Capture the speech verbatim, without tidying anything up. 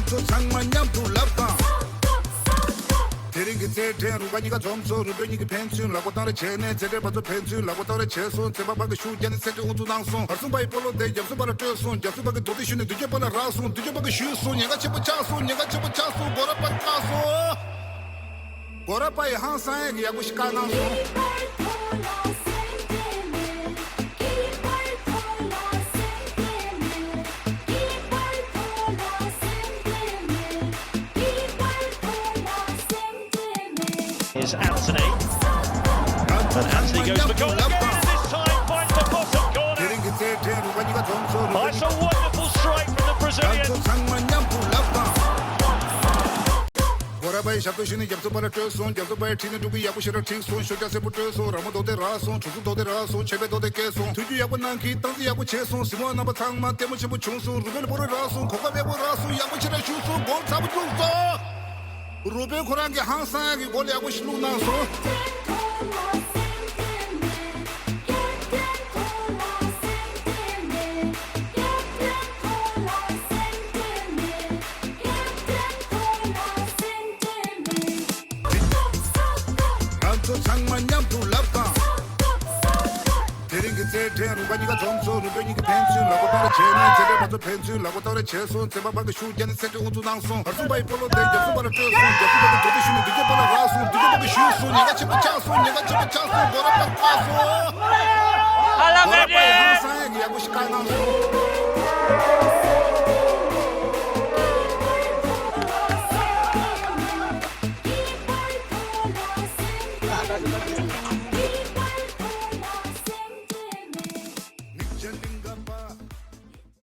ཚོ་ཚང་མ་མཉམ་དུ་ལབ་དང་། དེ་རིང་གི་རྩེད་འགྲན་རུ་པ་གཉིས་ཀ་འཛོམས་སོང་། རུ་པ་གཉིས་ཀྱིས་ཕན་ཚུན་ལག་པ་བཏང་རེས་བྱས་ནས། རྩེད་འགྲན་པ་ཚོ་ཕན་ཚུན་ལག་པ་བཏང་རེས་བྱས་སོང་། རྩེད་པ་པ་གི་ཤུགས་རྒྱག་ནས་རྩེད་འགྲན་དབུ་འཛུགས་གནང་སོང་། བར་གསུམ་པ་ཡི་སྤོ་ལོ་དེ་རྒྱབ་གསུམ་པ་ལ་སྤྲོད་སོང་། རྒྱབ་གསུམ་པ་གི་རྡོག་ཏོ་གཞུས་ནས་མདུན་སྐྱོད་པ་ལ་རག་སོང་། མདུན་སྐྱོད་པ་གིས་གཞུས་སོང་། ཉེན་ཁ་ཆེན་པོ་ཆགས་སོང་། ཉེན་ཁ་ཆེན་པོ་ཆགས་སོང་། སྒོ་ར་པ་བཀག་སོང་། སྒོ་ར་པ་ཡིས་ཧང་སང་ཡག་གི་ཡག་པོ་ཞིག་བཀག་གནང་སོང་། Is Anthony. And Anthony goes for goal again, this time finds the bottom corner. དེ་རིང་གི་རྩེད་འགྲན་རུ་པ་གཉིས་ཀ་འཛོམས་སོང་། རུ་པ་It's a གཉིས། wonderful strike from the Brazilian. ཚོ་ཚང་མ་མཉམ་དུ་ལབ་དང་། སྒོ་ར་པ་ཡིས་ཞབས་ཏོག་ཞུས་ནས་རྒྱབ་གསུམ་པ་ལ་སྤྲོད་སོང་། རྒྱབ་གསུམ་པ་ཡིས་ཁྲིད་ནས་འགྲོ་གི་ཡག་པོ་ཞེ་དྲག་ཁྲིད་སོང་། ཤོ་རྒྱག་གསལ་པོ་སྤྲོད་སོང་། ར་མོ་རྡོག་དེ་རག་སོང་། གྲུ་གཟུངས་རྡོག་དེ་རག་སོང་། ཆད་པའི་རྡོག་དེ་བཀལ་སོང་། ཐུགས་རྒྱུས་ཡག་པོ་གནང་གིས་སྟངས་འཛིན་ཡག་པོ་བྱས་སོང་། གཟིགས་མོ་བ་རྣམ་པ་ཚང་མ་ལྟད་མོ་ཆེན་པོ་བྱུང་སོང་། རུ་པའི་སྤོ་རོ་རག་སོང་། གོ་སྐབས་ཡག་པོ་རག་སོང་། ཡག་པོ་ཞེ་དྲག་གཞུས་སོང་། གོལ་ཚ་པོ་བླུགས་སོང་། རུ་པའི་ཁོ་རང་གི་ཧང་སང་ཡག་གི་གོལ་ཡག་པོ་ཞིག་བླུགས་གནང་སོང་། ང་ཚོ་ཚང་མ་མཉམ་དུ་ལབ་དང་། དེ་རིང་གི་རྩེད་འགྲན་རུ་པ་གཉིས་ཀ་འཛོམས་སོང་། རུ་པ་གཉིས་ཀྱིས་ཕན་ཚུན་ལག་པ་བཏང་རེས་བྱས་ནས། རྩེད་འགྲན་པ་ཚོ་ཕན་ཚུན་ལག་པ་བཏང་རེས་བྱས་སོང་། རྩེད་པ་པ་གིས་ཤུགས་རྒྱག་ནས་རྩེད་འགྲན་དབུ་འཛུགས་གནང་སོང་། བར་གསུམ་པ་ཡིས་སྤོ་ལོ་དེ་རྒྱབ་གསུམ་པ་ལ་སྤྲོད་སོང་། རྒྱབ་གསུམ་པ་གིས་རྡོག་ཏོ་གཞུས་ནས་མདུན་སྐྱོད་པ་ལ་རག་སོང་། མདུན་སྐྱོད་པ་གིས་གཞུས་སོང་། ཉེན་ཁ་ཆེན་པོ་ཆགས་སོང་། ཉེན་ཁ་ཆེན་པོ་ཆགས་སོང་། སྒོ་ར་པ་བཀག་སོང་། སྒོ་ར་པ་ཡིས་ཧང་སང་ཡག་གི་ཡག་པོ་ཞིག་བཀག་གནང་སོང་།